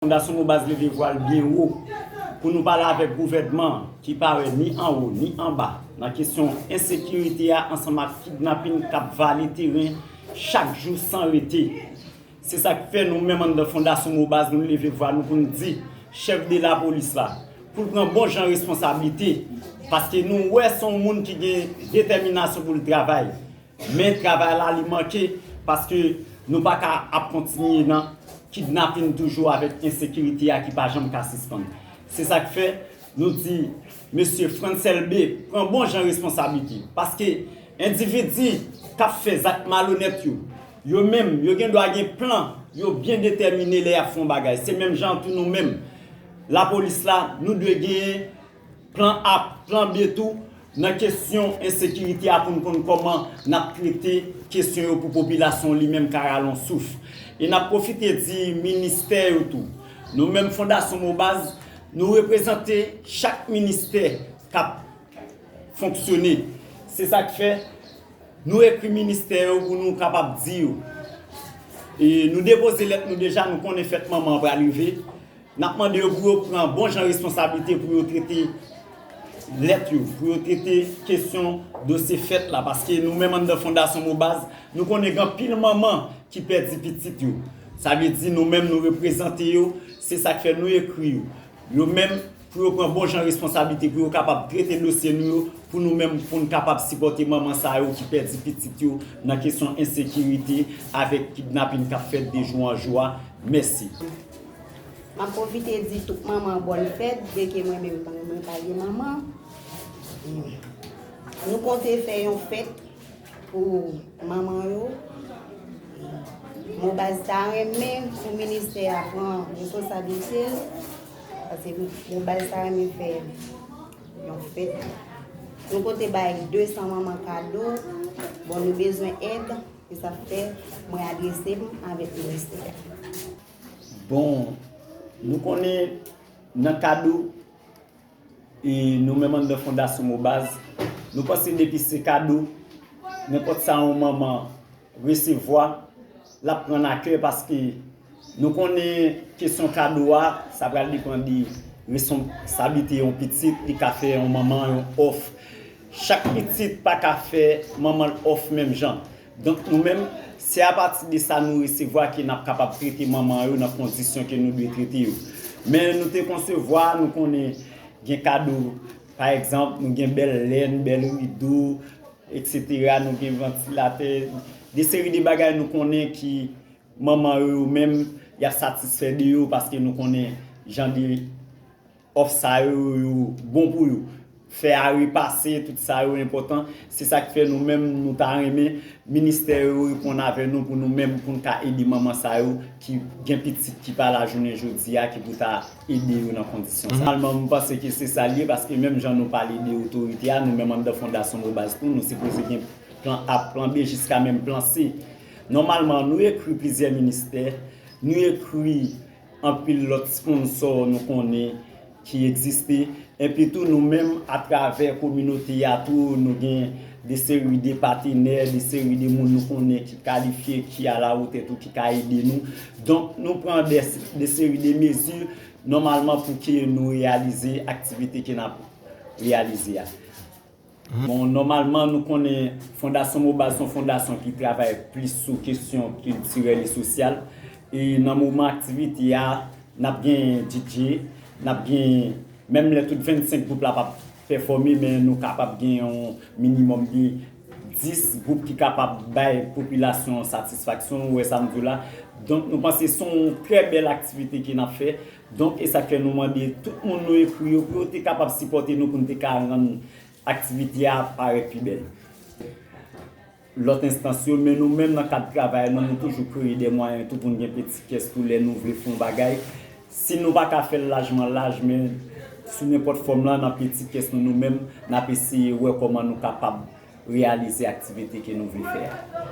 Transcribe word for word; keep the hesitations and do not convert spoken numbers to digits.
Fondasyon Mobaz leve vwa l byen wo pou nou pale avèk gouvènman ki pa wè ni anwo ni anba nan kesyon ensekirite a ansanm ak kidnapin k ap vale teren chak jou san rete. Se sa k fè nou menm anndan Fondasyon Mobaz nou leve vwa nou pou n di chèf de lapolis la pou l pran bon jan responsablite, paske nou wè se yon moun ki gen detèminasyon pou l travay. Men travay la li manke paske nou pa ka ap kontinye nan kidnapin toujou avèk ensekirite a ki pa janm ka sispann. Se sa k fè nou di mesye Frantz Elbé pran bon jan responsablite paske endividi k ap fè zak malonèt yo, yo menm yo gen dwa gen plan, yo byen detèmine lè y ap fè yon bagay. Se menm jan tou nou menm lapolis la nou dwe genyen plan A, plan B tou nan kesyon ensekirite a pou n konn kòman n ap trete kesyon yo pou popilasyon li menm ka rale yon souf. E n ap pwofite di ministè yo tou. Nou menm Fondasyon Mobaz, nou reprezante chak ministè k ap fonksyone. Se sa k fè nou ekri ministè yo pou nou kapab di yo. E nou depoze lèt nou deja, nou konnen fèt manman an pral rive. N ap mande yo pou yo pran bon jan responsablite pou yo trete lèt yo, pou yo trete kesyon dosye fèt la, paske nou menm anndan Fondasyon Mobaz, nou konnen gen anpil manman ki pèdi pitit yo. Sa vle di nou menm nou reprezante yo, se sa k fè nou ekri yo. Yo menm pou yo pran bon jan responsablite pou yo kapab trete dosye nou yo, pou nou menm pou n kapab sipòte manman sa yo ki pèdi pitit yo nan kesyon ensekirite avèk kidnapin k ap fèt de jou an jou a. Mèsi. M ap pwofite di tout manman bòn fèt, byenke mwen menm mwen pa gen manman. Nou konte fè yon fèt pou manman yo. Mobaz ta renmen pou ministè a pran responsablite l, paske Mobaz ta renmen fè yon fèt. Nou konte bay de san manman kado. Bon, nou bezwen èd, se sa k fè mwen adrese m avèk ministè a. Bon, nou konnen nan kado, e nou menm anndan Fondasyon Mobaz, nou panse depi se kado, nenpòt sa yon manman resevwa, l ap pran n a kè paske nou konnen kesyon kado a, sa pral depann de responsablite yon pitit, li ka fè yon manman yon òf. Chak pitit pa ka fè manman l òf menm jan. Donk nou menm, se apati de sa nou resevwa ke n ap kapab trete manman yo nan kondisyon ke nou dwe trete yo. Men nou te konsevwa, nou konnen gen kado, pa egzanp, nou gen bèl lèn, bèl rido, etsetera, nou gen vantilatè, de seri de bagay nou konnen ki manman yo, yo menm, y ap satisfè de yo paske nou konnen jan de òf sa yo, yo bon pou yo. Fè a repase, tout sa yo enpòtan. Se sa k fè nou menm, nou ta renmen ministè yo reponn avè nou pou nou menm, pou n ka ede manman sa yo ki gen pitit ki pa la jounen jodi a, ki pou ta ede yo nan kondisyon sa. Finalman, m panse ke se sa l ye, paske menm jan nou pale de otorite a, nou menm anndan Fondasyon Mobaz tou, nou sipoze gen plan A, plan B, jiska menm plan C. Nòmalman, nou ekri plizyè ministè, nou ekri anpil lòt sponsò nou konnen ki egziste. Epi tou nou menm atravè kominote a tou nou gen de seri de patenè, de seri de moun nou konnen ki kalifye, ki alawotè tou, ki ka ede nou. Donk nou pran de, de seri de mezi nòmalman pou ke nou reyalize aktivite ke n ap reyalize a. Bon, nòmalman, nou konnen Fondasyon Mobaz se yon fondasyon ki travay plis sou kesyon kiltirèl e sosyal. E nan moman aktivite a, n ap gen D J, n ap gen, menm lè tout vennsenk gwoup la p ap pèfòme, men nou kapab gen yon minimòm de dis gwoup ki kapab bay popilasyon an satisfaksyon, ou wè sa m di w la. Donk, nou panse se yon trè bèl aktivite ke n ap fè. Donk, e sa k fè nou mande tout moun nou ekri yo pou yo te kapab sipòte nou pou n te ka rann aktivite a parèt pi bèl. Lòt enstans yo, men nou menm nan kad travay nou, nou toujou kreye de mwayen tou pou n gen peti kès tou lè nou vle fè yon bagay. Si nou pa ka fè l lajman laj, men sou nenpòt fòm lan, nan peti kès nou, nou menm, n ap eseye wè kòman nou kapab reyalize aktivite ke nou vle fè a.